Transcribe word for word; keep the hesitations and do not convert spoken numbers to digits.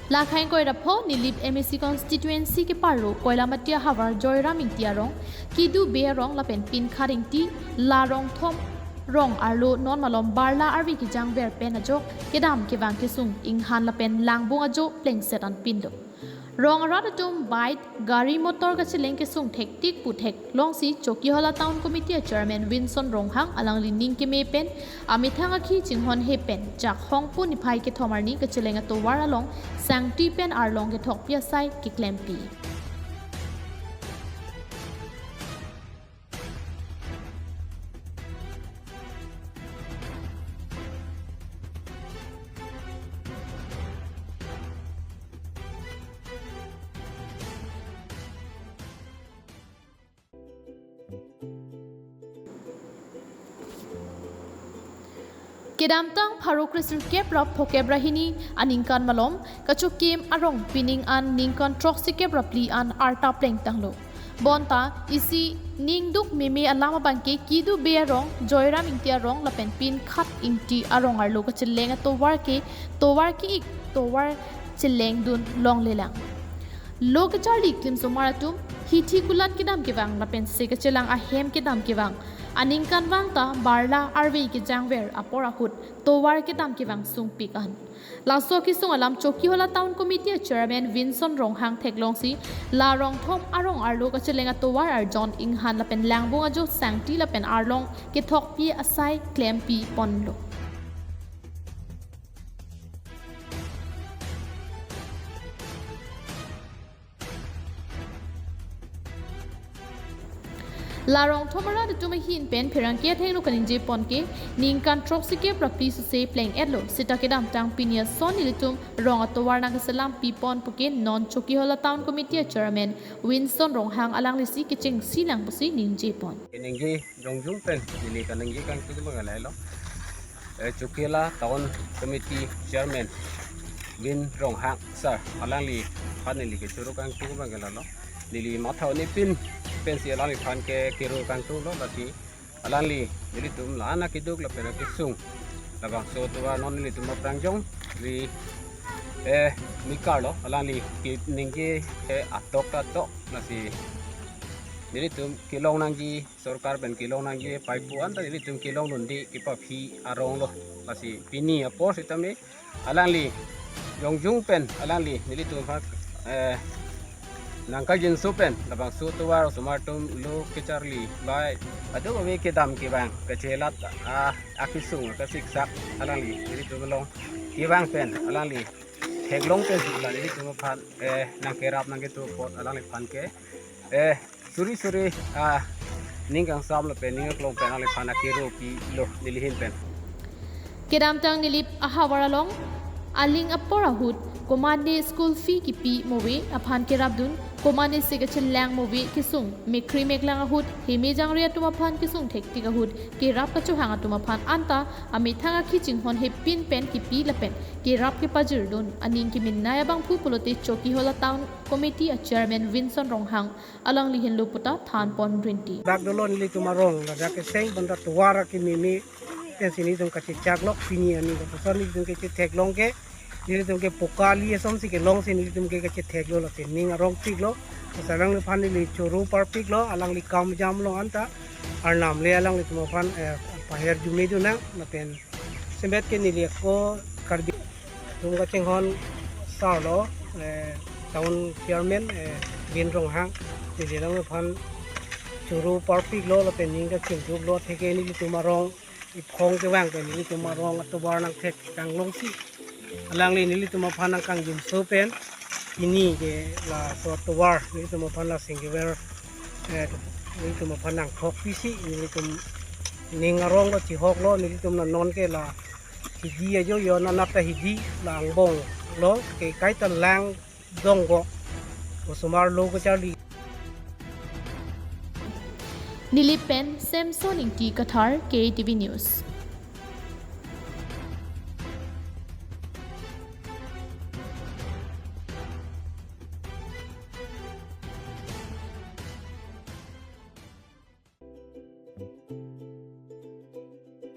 Lakhai ingkoi ra pho Nilip M A C constituency keparo Koilamati ahavar Joyram Ingti arong, Kidu Bey arong lapen Pinkhat Ingti, la rong thom rong arlo non malom barla arve kejangver pen ajok kedam kevang kesung inghan lapen langbung ajo plengset anpinlo. Rong arat atum bike, gari motor kacheleng kesung thektik pu theklongsi Chokihola Town Committee a Chairman Winson Ronghang alangli ning keme pen amethang akhi chinghonhe pen Jakhong pu niphai kethom arni kacheleng atovar along sangti pen arlong kethokpi asai keklempi. Kedamtang pharo kresirkep ra phokep ra hini aningkan malom kachokim arong pining an ningkan throksikep ra phli an arta plengtanglo. Bonta isi ningduk meme alam abangke Kidu Bey arong, Joyram Ingti arong lapen Pinkhat Ingti arong arlo kacheleng atovar ke tovar ke-ik tovar chelengdun longlelang. Lo kacharli klimsomar atum hithi kulat kedam kevang lapen se kachelang ahem kedam kevang aningkanvang ta barla arve kejangver apor ahut tovar kedam kevang sungpik an. Laso kesung alam Chokihola Town Committee a Chairman Winson Ronghang theklongsi la rong thom arong arlo kacheleng atovar arjon inghan lapen langbung ajo sangti lapen arlong kethokpi asai klempi ponlo. La rong thom arat atum ahin pen pherangke athengno kaningje pon ke ningkan throksikep ra phli suse pleng-etlo, seta kedamtang pini ason nelitum rong atovar nangkeselam pipon puke non Chokihola Town Committee a Chairman Winson Ronghang alanglisi kechengsi lang pusi ningje pon. Ningje jongjung pen neli kaningje kangtung abang lailo. Eh, Chokihola Town Committee Chairman Win Ronghang sir, alangliphan neli kechoro kangtung abang lalo. Neli matha-un-e pin pensi alangliphan ke kero kangtunglo, lasi alangli nelitum la-an akeduk lapen akesung labangso atovar non nelitum aphrang jongri, eh, mikarlo, alangli keningje, eh, atok atok, lasi nelitum kelong nangji, sorkar pen kelong nangji paipu anta nelitum kelong dunde kepaphi aronglo. Lasi pini apor sitame alangli jongjung pen alangli nelitum aphan, eh, nangkarjinso pen labangso atovar osomar atum lo kacharli bai ado ave kedam kevang kachelat a akesung kasiksak alangli nelitum along kevang pen alangli theklong pen la nelitum aphan, eh, nangkerap nangketu apot alangliphan ke, eh, suri suri, ah, ning kangsam lapen ning aklong pen alangliphan akero pilo nelihin pen. Kedamtang Nilip ahavar along aling apor ahut komatne school fee kipi move aphan kerapdun, komatne se kachelang move kesung mekhri meklang ahut heme jangre atum aphan kesung thektik ahut kerap kachohang atum aphan anta amethang akhi chinghonhe pin pen kipi lapen kerap kepajirdun aning kemenei abangphu pulote Chokihola Town Committee a Chairman Winson Ronghang alangli henlo puta than pon rinti. Dak dolo nelitum arong ladak keseng banda tovar akememe pensi nelitum kachechaklo, pini ani kapuson nelitum kechetheklong ke nelitum ke pokali asonsi kelongsi nelitum ke kachetheklo, lasi ning arongpiklo. Lasi alangliphan neli choro parpiklo, alangli kam jam along anta arnam le alanglitum aphan, eh, paher jumedun nang lapen semet ke neli ako Karbi atum kachinghon sarlo, eh, town chairman, eh, Win Ronghang, neli alangliphan choro parpiklo lapen ning kachingthuklo, theke nelitum arong iphong kevang pen nelitum arong atovar nangthek kanglongsi alangli nelitum aphan nangkangjinso pen pini ke laso atovar nelitum aphan la singkever, eh, nelitum aphan nangthokpisi nelitum ning arong lo chihoklo, nelitum la non ke la hidi ajo yo nanap ta hidi la angbong lo ke kaita lang donggo osomar lo kacharli. Nilip pen Samson Ingti Kathar, K T V News.